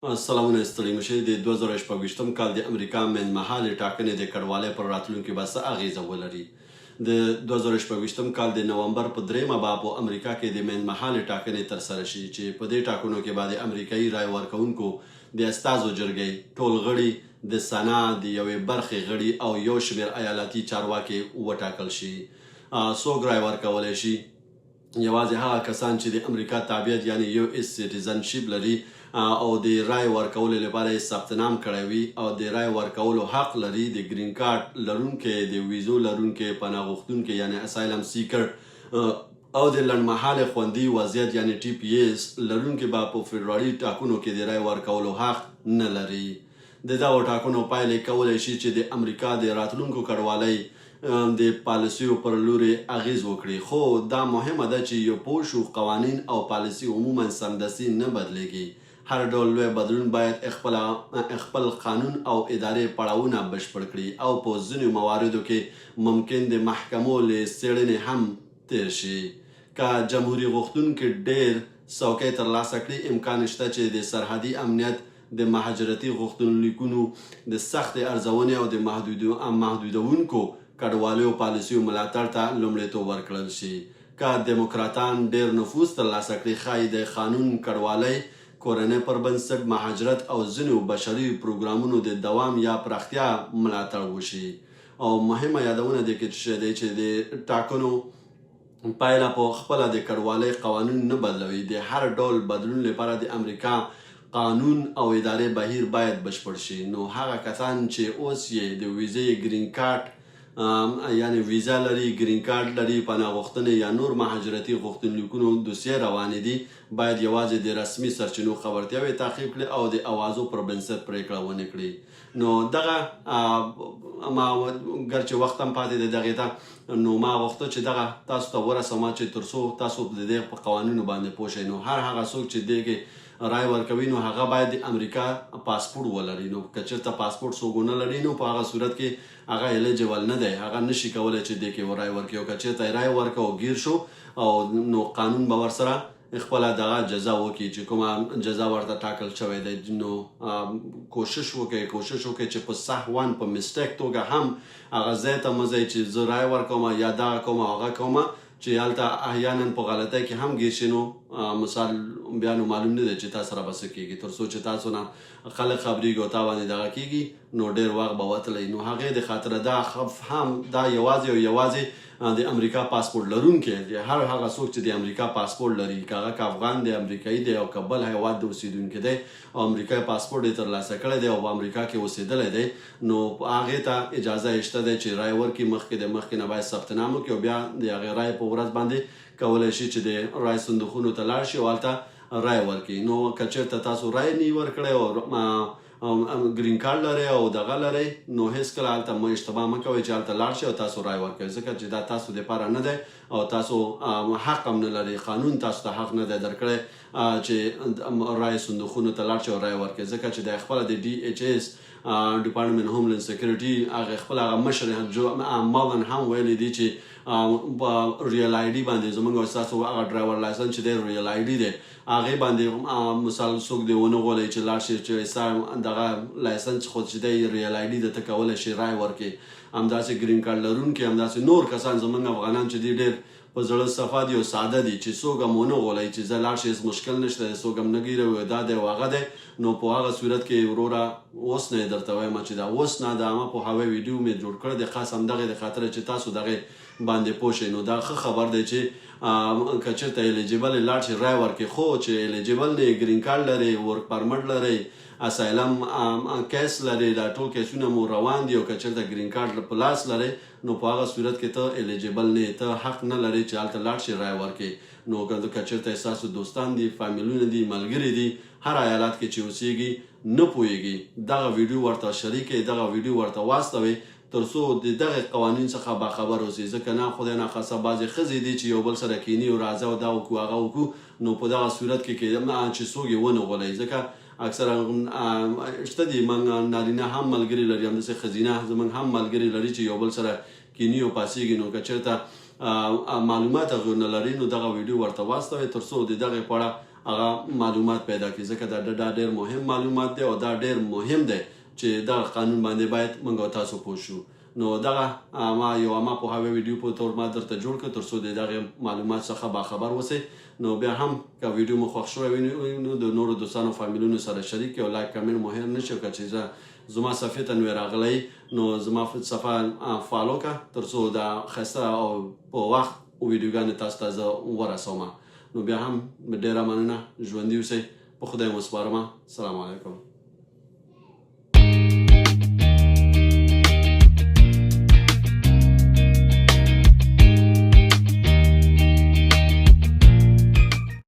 سلامونه ستړي مشي. د 2026 کال د امریکا منځمهالې ټاکنې د کډوالۍ پر راتلونکي به څه اغیزه ولري؟ د 2026 کال د نومبر په 3مه به په امریکا کې د منځمهالې ټاکنې ترسره شي، چې په دې ټاکنو کې به د امریکایي رای ورکوونکو د استازو جرګې ټول غړي، د سنا د یوې برخې غړي او یو شمېر ایالتي چارواکي وټاکل شي. څوک رای ورکولی شي؟ یوازې هغه کسان چې د امریکا تابعیت یعنی US citizenship لري او د رای ورکولو لپاره یې ثبت نام کړی وي او د رای ورکولو حق لري. د green card لرونکي، د ویزو لرونکي، پناه غوښتونکي یعنی asylum seeker او د لنډمهالې خوندي وضعیت یعنی TPS لرونکي به په فدرالي ټاکنو کې د رای ورکولو حق نه لري. د دغو ټاکنو پایلې کولی شي چې د امریکا د راتلونکو کډوالۍ د پالیسیو پر لوري اغیز وکړي، خو دا مهمه ده چې یو پوه شو، قوانین او پالیسي عموما سمدستي نه بدلیږي. هر ډول لوی بدلون باید خپل قانون او اداري پړاوونه بشپړ کړي او په ځینو مواردو کې ممکن د محکمو له څېړنې هم تیر شي. که جمهوري غوښتونکي ډېر څوکۍ ترلاسه کړي، امکان شته چې د سرحدي امنیت، د مهاجرتي غوښتنلیکونو د سختې ارزونې او د محدودونکو کډوالیو پالیسیو ملاتړ ته لومړیتوب ورکړل شي. که دیموکراتان ډېر نفوذ ترلاسه کړي، ښایي د قانون کډوالۍ، کورنۍ پر بنسټ مهاجرت او ځینو بشري پروګرامونو د دوام یا پراختیا ملاتړ وشي. او مهمه یادونه دې کې چې دی چې د ټاکنو پایله په خپله د کډوالۍ قوانین نه بدلوي. د هر ډول بدلون لپاره د امریکا قانون او اداري بهیر باید بشپړ شي. نو هغه کسان چې اوس یې د ویزې، green card یعنی ویزا لري، green card لري، پناه غوښتنې یا نور مهاجرتي غوښتنلیکونو دوسیې روانې دي، باید یوازې د رسمي سرچینو خبرتیاوې تعقیب کړي او د اوازو پر بنسټ پرېکړه ونه کړي. نو دغه ما ګرچې وخت هم پاتې دی دغې ته، نو ما غوښته چې دغه تاسو ته ورسوم چې تر څو تاسو د دې په قوانینو باندې پوه شئ. نو هر هغه څوک چې دې کې رای ورکوي، نو هغه باید د امریکا پاسپورت ولري. نو که چېرته پاسپورت څوک ونه لري، نو په هغه صورت کې هغه eligible نه دی، هغه نشي کولی چې دې کې رای ورکړي. او که چېرته رای ورکړه او ګیر شو او نو قانون به ورسره خپله دغه جزا وکړي چې کومه جزا ورته ټاکل شوې ده. نو کوشش وکړئ، کوشش وکړئ چې په سهواً، په mistake توګه هم هغه ځای ته مه ځئ چې زه رای ورکوم یا دغه کوم او هغه کوم، چې هلته احیانا په غلطۍ کې هم ګیر شي. نو مثال بیا نو معلوم نه دی چې تاسو سره به څه کېږي. تر څو چې تاسو نه خلک خبرېږي او تا باندې دغه کېږي، نو ډېر وخت به وتلی. نو هغې د خاطره دا خف هم دا یوازې او یوازې د امریکا پاسپورت لرونکی دی. هر هغه څوک چې د امریکا پاسپورت لري، که هغه که افغان دی، امریکایي دی او که بل هیواد د اوسېدونکی دی او امریکایي پاسپورت یې ترلاسه کړی دی او په امریکا کې اوسېدلی دی، نو هغې ته اجازه یې شته دی چې رای ورکړي. مخکې د مخکې نه باید ثبت نام وکړي او بیا د هغې رای په ورځ باندې کولی شي چې د رای صندوقونو ته لاړ شي او هلته رای ورکړي. نو که چېرته تاسو رای نه ورکړی او green card لرئ او دغه لرئ، نو هیڅکله هلته مو اشتباه مه کوئ چې هلته لاړ شئ او تاسو رای ورکوئ، ځکه چې دا تاسو دپاره نه دی او تاسو حق هم نه لرئ. قانون تاسو ته حق نه دی درکړی چې رای صندوقونو ته لاړ شئ او رای ورکړئ، ځکه چې د خپله د DHS، Department Homeland Security، هغه خپل هغه مشر جو مالن هم ویلي دي چې په Real ID باندې، زمونږ او ستاسو هغه driver license چې دی Real ID دی، هغې باندې مثال څوک دی ونه غولوي چې لاړ شي چې ستا دغه license خو چې دی Real ID ده، ته کولی شې رای ورکړې. همداسې green card لرونکي، همداسې نور کسان، زمونږ افغانان چې دي، ډېر په زړه صفا دي او ساده دي، چې څوک هم ونه غولوي چې زه لاړ شي، هېڅ مشکل نشته، څوک هم نه ګیروي، دا دی او هغه دی. نو په هغه صورت کې وروره اوس نه یې درته وایم چې دا اوس نه د عامه پوهاوی ویډیو مې جوړ کړی دی، خاص همدغې د خاطره چې تاسو دغې باندې پوه شئ. نو دا ښه خبر دی چې که چېرته eligible لاړ شي رای ورکړي، خو چې eligible نه، green card لري، work permit لري، asylum case لري، دا ټول کیسونه مو روان دي، او که چېرته green card په لاس لري، نو په هغه صورت کې ته eligible نه، ته حق نه لري چې هلته لاړ شي رای ورکړي. نو که چېرته ستاسو دوستان دي، فامیلونه دي، ملګري دي، هر ایالت کې چې اوسېږي، نه پوهېږي، دغه ویډیو ورته شریک، دغه ویډیو ورته واستوي تر څو د دغه قوانین څخه باخبر اوسي. ځکه نه خدای نه خاصه بعضې ښځې دي چې یو بل سره کینی او راځه او دا وکړو، هغه وکړو. نو په دغه صورت کې چې څوک یې ونه غولوي، ځکه اکثره شته دي، موږ نارینه هم ملګري لري، همداسې ښځینه زموږ هم ملګري لري چې یو بل سره کینی او پاسیږي. نو که چېرته معلومات هغوی نه لري، نو دغه ویډیو ورته واستوي تر څو د دغې په اړه هغه معلومات پیدا کړي، ځکه دا دا ډیر مهم معلومات دی او دا ډیر مهم دی چې دغه قانون باندې باید موږ او تاسو پوه شو. نو دغه ما یو عامه پوهاوی ویډیو په تور ما درته جوړ کړ تر څو د دغه معلومات څخه باخبر اوسئ. نو بیا هم که ویډیو مو خوښ شوی وي نو د نورو دوستانو فامیلونو سره شریک او لایک کمنټ مو هیر نه شي. که چې زه زما صفحې ته نوې راغلی نو زما صفحه follow که تر څو دا ښایسته او په وخت ویډیوګانې تاسو ته زه ورسوم. نو بیا هم ډیره مننه، ژوندي اوسئ، په خدای مو سپارم. السلام علیکم.